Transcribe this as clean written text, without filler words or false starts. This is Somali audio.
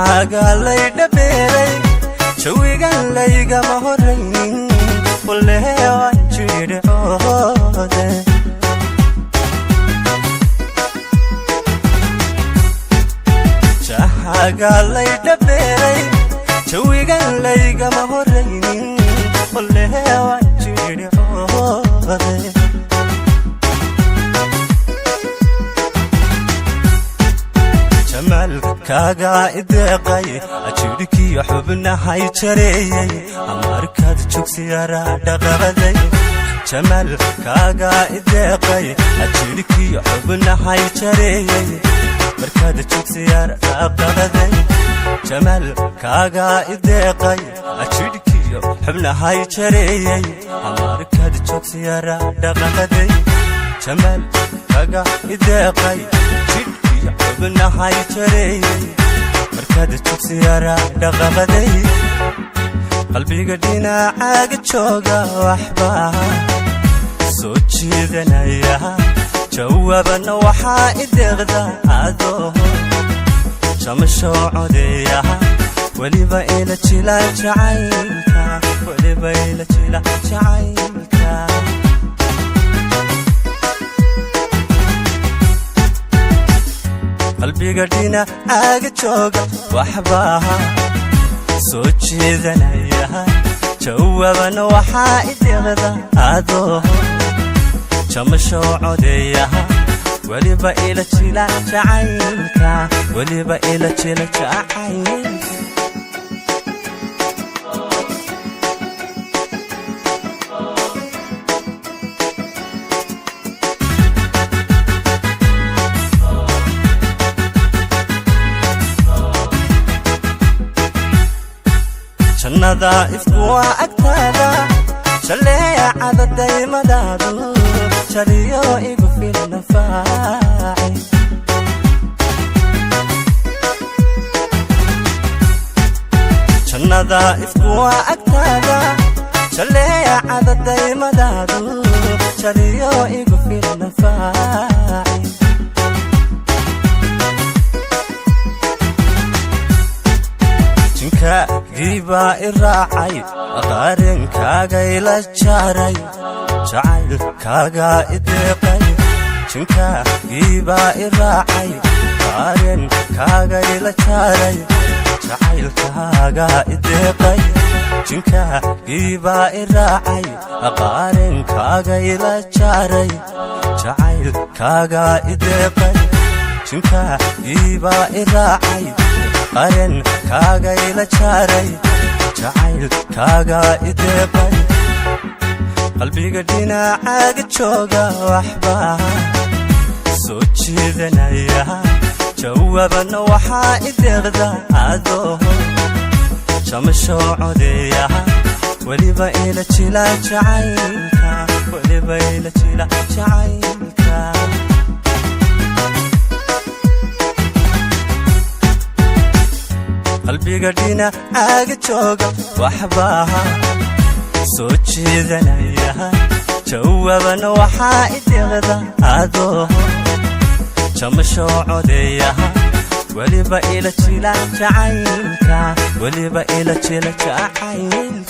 Jahaaga laydhabeeray, jawigan laygama horaynin, waleewaan jidhcoode. Jahaaga laydhabeeray, jawigan laygama horaynin, waleewaan jidhcoode. Jamaalkaagaa ideeqay, jidhkiyo xubnahay jareeyey, markaad jogsiyaraa dhaqaqaday. Jamaalkaagaa ideeqay, jidhkiyo xubnahay jareeyey, markaad jogsiyaara dhaqaqaday. Jamaalkaagaa ideeqay, jidhkiyo xubnahay jareeyey, markaad jogsiyaara dhaqaqaday. Jamaalkaagaa ideeqay, jidhkiyo xubnahay jareeyey, markaad jogsiyaara dhaqaqaday. Qalbiga dhinacaaga jooga waxbaa soo jiidanaya, jawaabana waxaa ideeqda adoo jamashoo codeeya, weliba ila jila jacaylka, weliba ila jila jacaylka. Qalbiga dhinacaaga jooga waxbaa soo jiidanaya, jawaabana waxaa ideeqda adoo jamashoo codeeya, weliba ila jila jacaylka, weliba ila jila jacaylka. Jannada ifku waa agtaada, jaleecada daymadaadu jaliyo igu filan faaci. Jannada ifku waa agtaada, jaleecada daymadaadu jaliyo igu filan faaci. Jinkagiibaa i raacay, qarinkaagayla jaaray, jacaylkaagaa i deeqay. Jinkagiibaa i raacay, qarinkaagayla jaaray, jacaylkaagaa i deeqay. Jinkagiibaa i raacay, qarinkaagayla jaaray, jacaylkaagaa i deeqay. Jinkagiibaa i raacay, qarin kaagayla jaaray, jacaylkaagaa i deeqay. Qalbiga dhinacaaga jooga waxbaa soo jiidanaya, jawaabana waxaa ideeqda adoo jamashoo codeeya, weliba ila jila jacaylka, weliba ila jila jacaylka. Qalbiga dhinacaaga jooga waxbaa soo jiidanaya, jawaabana waxaa ideeqda adoo jamashoo codeeya, weliba ila jila jacaylka, weliba ila jila jacaylka.